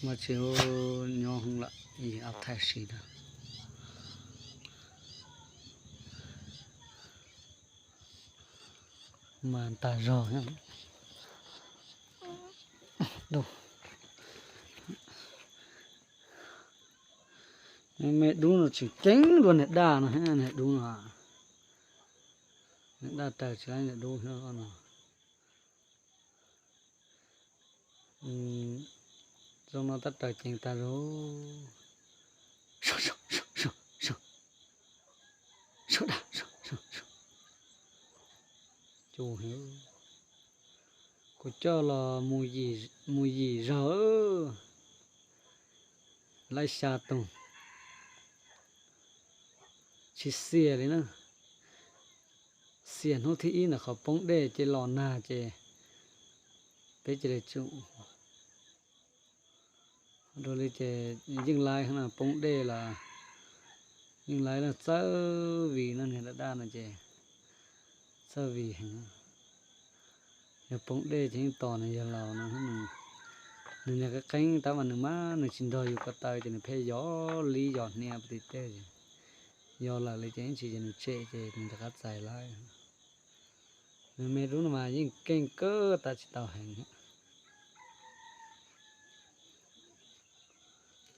Mas tsis nyob hwv lawm, yim ob thaij si na. Mas tag zog. Me dub no tseem ceeb dua niag daj no, niag dub no. Niag daj raws tsis laib niag dub no. Zoo no tab raws ceev tag zog. Kuv coj los mus yim zaug, laib xya tug, tsis xiam li na. Xiam hnub thib ib ntawm qhov poob dej ces los nag ces peb cia li tsum. Dua li ces yeej laib no, poob dej los yeej laib no, txawj vim no niag daj daj no ces txawj vim heev. Yog poob dej ces yeej tos nws yawg laus no, nws niag qeeb qeeb tab mas nws mas nws tsis nrog yus ko taw ces nws pheej yos lib yos hnia puv tim tej. Yos lawm li ces ib ntsis ces nws tsem ces nws rov qab txais laib. Nws me dub no mas yeej keej kawg tas tsis tau heev.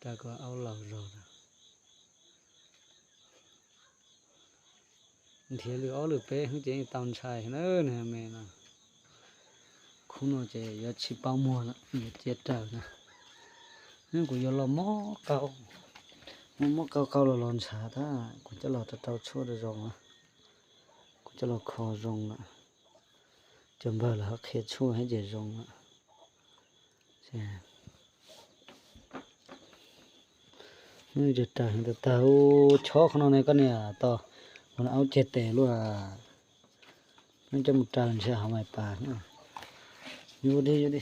Rau kom aub laus zog. Nrhiav lwm ob lwm peb hnub ces yeej tau ntshai na, nws me no. Khub no ces yuav tsis paub muag lawm, yuav cia raws na. Kuv yuav los mob qau, muab mob qau qau los los ntshav tab kuv coj los rau rau tshuaj rau zoo na. Kuv coj los kho zoo lawm. Cov npawg lawv ho qhia tshuaj thiab ces zoo lawm. Nws raws heev tag tag, chob qhov no ne koj niam tos, kuv aub ceg tes luaj. Nws coj mus raws ntshe ho mais pas. Yuav di, yuav di.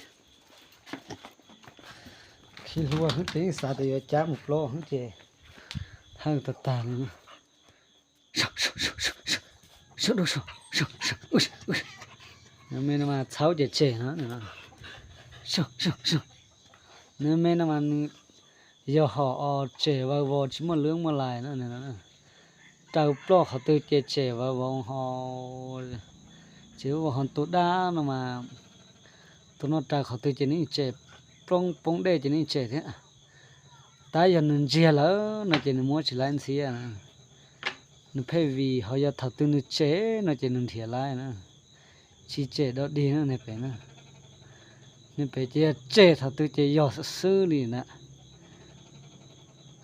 Khi hlua hwb ces yeej xav tias yuav cab mus plob hwb ces thawj tag tag li na. Nws me no mas txhaub ces tsem no. Nws me no mas nws yog hom os tsem vawv vos tsis muaj lwb muaj lais no. Raws ploj qhov twg ces tsem vawv vos ho, ces vawv vos ho tu dab no mas tus no raws qhov twg ces nws yeej tsem, poob poob dej ces nws yeej tsem thiab. Tab yog nws ntsiag lawm no ces nws muab tsis laib ntxhiab na. Nws pheej vim ho yog thaum twg nws tsem no ces nws nrhiav laib na. Tsis tsem dog dig na niag pem na. Niag pem ces yog tsem thaum twg ces yog xwb xwb li na.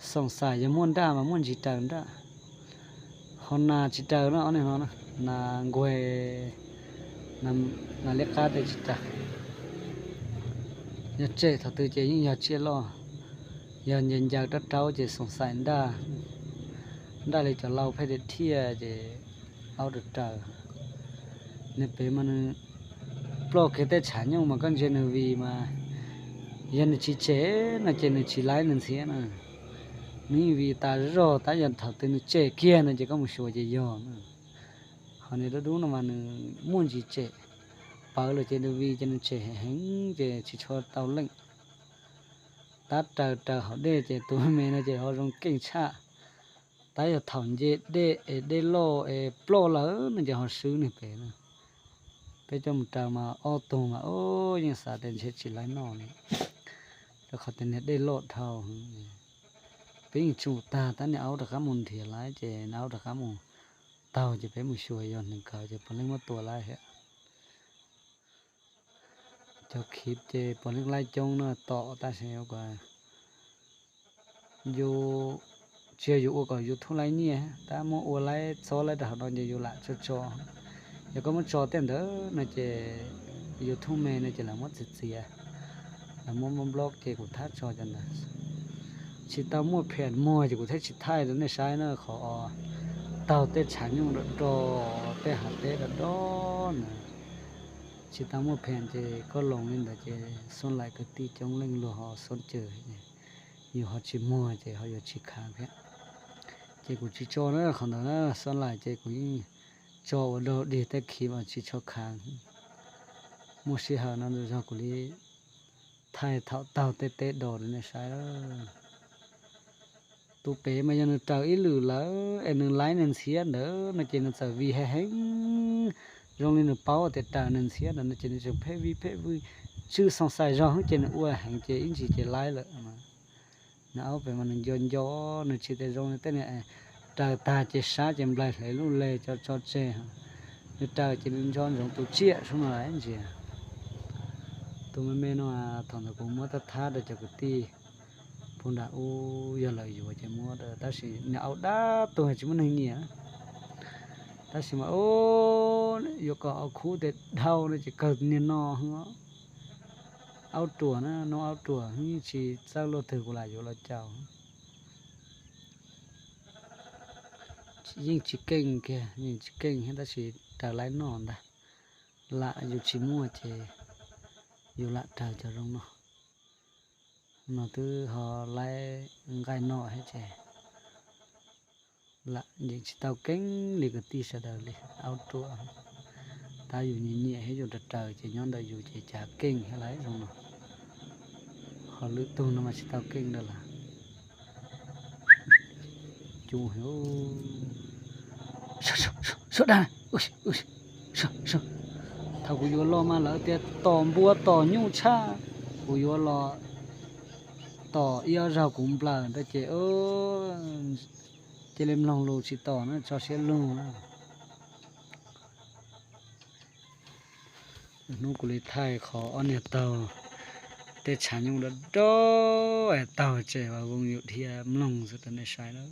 Xoom xaim yog muaj nraj mas muaj ntsis raws nraj. Ho nas tsis raws na, ob niag no na, nas nkuaig, nas liab qab tej tsis raws. Yog tsem thaum twg ces yeej yog tsiaj loj, yog ncaws ncaws rab raub ces xoom xaim nraj, nraj li cov lau pheej dhia ces aub raws raws. Niag pem mas nws ploj kiag tej tshav nyooj mas koj ntsia nws vim mas yog nws tsis tsem no ces nws tsis laib nws ntxhiab na. Nws yeej vim tas zog tab yog thaum twg nws tsem kiag no ces koj mus xyuas ces yog na. Ho niag dub dub no mas nws muaj ntsis tsem, pawv lawm ces nws vim ces nws tsem heev heev ces tsis tshua tau leej. Tab raws raws hauv dej ces tus me no ces ho zoo keej tshaj. Tab yog thaum nce dej es dej loj es ploj lawm no ces ho swb niag pem na. Peb coj mus raws mas ob tug mas yeej xav tias ntshe tsis laib noj li, rau qhov tias niag dej loj dhau. Peb yeej tsum tag tab niag aub rov qab mus nrhiav laib ces niag aub rov qab mus taug ces peb mus xyuas yog nws kawg ces puav leej muab tua laib thiab. Cov khiv ces puav leej laib coob no tom tab sis yus, tsis yog yus ua kom YouTube laib nyiaj, tab muab ua laib txob laib rau hauv no ces yus lam tso tso. Yog koj muab tso tej ntawd no ces YouTube me no ces lawv muab txiav txiav, lawv muab muab block ces kuv thab tso cov ntawd. Tsis tau muaj pheem muag ces kuv thiaj tsis thaij rau nej saib na, qhov taug tej tshav nyooj do do, tej hav teb do do na. Tsis tau muaj pheem ces koj loos li ntawd ces xoob laim kwv tij coob leej luag ho xoob cawm, yus ho tsis muag ces ho yuav tsis khav thiab. Ces kuv tsis tso na, qhov ntawd na xoob laim ces kuv yeej tso ua dog dig tej khiv mas tsis tshua khav. Muaj sij hawm no zog kuv li Thaij thaum taug tej teb dos rau nej saib. Tus pem mas yog nws raws ib lwm lawm es nws laib nws ntxhiab ntawd no ces nws txawm vij heev heev, zoo li nws paub tias raws nws ntxhiab ntawd no ces nws tseem pheej vij pheej vij, tswj xoo xais zog ces nws ua heev ces ib ntsis ces laib lawm. Nws aub pem mas nws nco nco, nws tsis tias zoo li tej niag raws tag ces sab ces nplaig hle lub le tso tseg. Nws raws ces nws nco ntsoov tus tsiaj sub no ib ntsis. Tus me me no thaum ntawd kuv muab thab thab rau cov kwv tij pug nram ub, yog lawv yuav ces muab, tab sis niag aub dab tuag tsis muaj neeg nyiam. Tab sis mas yuav kom khub tes dhau no ces kawg niag no. Aub ruam na, noob aub ruam, yeej tsis txawj luaj twg kuv lam yuav los caum. Yeej tsis keej kiag, yeej tsis keej thiab tab sis raws laib noj ntag. Lam yus tsis muaj ces yus lam raws cov zoo no. No twb ho laib nqaij noj thiab ces lam yeej tsis tau keej li kwv tij sawv daws li. Aub ruam, tab yus nyiam nyiam thiab yus raws raws ces nyob ntawm yus ces cas keej thiab laib zoo no. Ho lwm tug no mas tsis tau keej ntawd lawm. Cus, sawv da. Thaum kuv yuav los mas lawv tias tom npua tom nyuj tshaj, kuv yuav los tom ib ob zaug kuv nplawm ntawd ces cia li mloog lus tsis tom na, tso siab lug na. Hnub kuv li thaij qhov ob niag taug tej tshav nyuj dawb dawb taug tsem vas voos yus dhia mloog xwb rau nej saib na.